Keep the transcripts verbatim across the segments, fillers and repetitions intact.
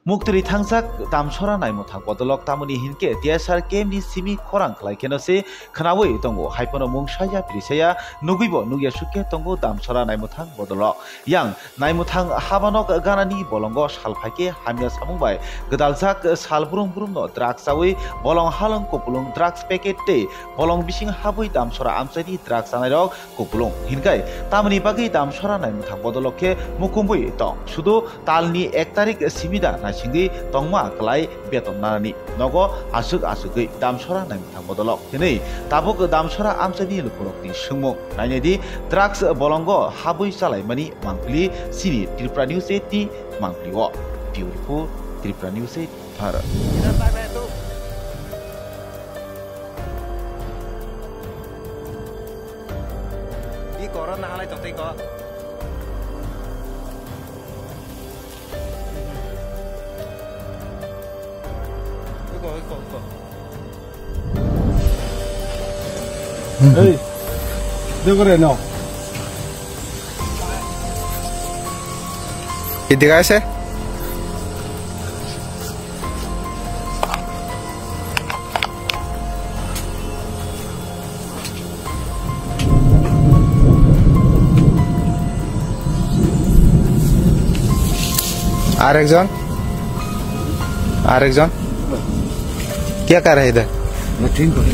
Muktwi thangjak Damsora naimwthang bodolok tamoni hinkhe T S R camp ni simi khorang khlai kheno se khnaui tongo. Haiphano mung saya piri saya nugui bo nugya sukya tongo Damsora naimwthang bodolok. Yang naimwthang habanok ganani bolongo sal phaikhe hamya samung bai gwdaljak sal brum brum no drugs chaui bolong halong kupulung drugs packet tei bolong bising habui Damsora amchaini drugs chanairok kupulung. Hinkai tamoni bagwi Damsora naimwthang bodolok khe mukumbui tong. Sudu talni ek tarik simida naisingwi tongma kwlai beton nanani nogo aswk aswkgwi Damsora naimwthang bodolok hinwi tabuk Damsora amchaini lukurokni swngmung. Nainai di, drugs bolongo habwi chalaimani mangpili chini Tripura News eighty mangpili o. Bureau Report, Tripura News eighty. Bharat. I korona halai tongtwi ko. Iko, iko, iko. Ei, de gore no. এদিকে আছে। আরেকজন, আরেকজন। क्या कर रहे इधर? मैं ठीक हूँ।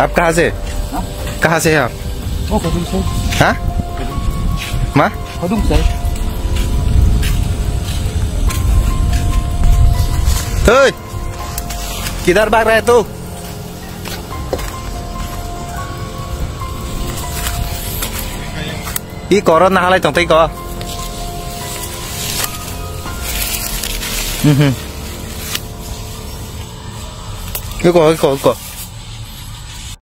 आप कहाँ से? हाँ? कहाँ से हैं आप? वो कदम से। हाँ? माँ? कदम से। ओए! किधर भाग रहा है तू? I korona halai tongtwi ko. Mhm. Iko, iko, iko.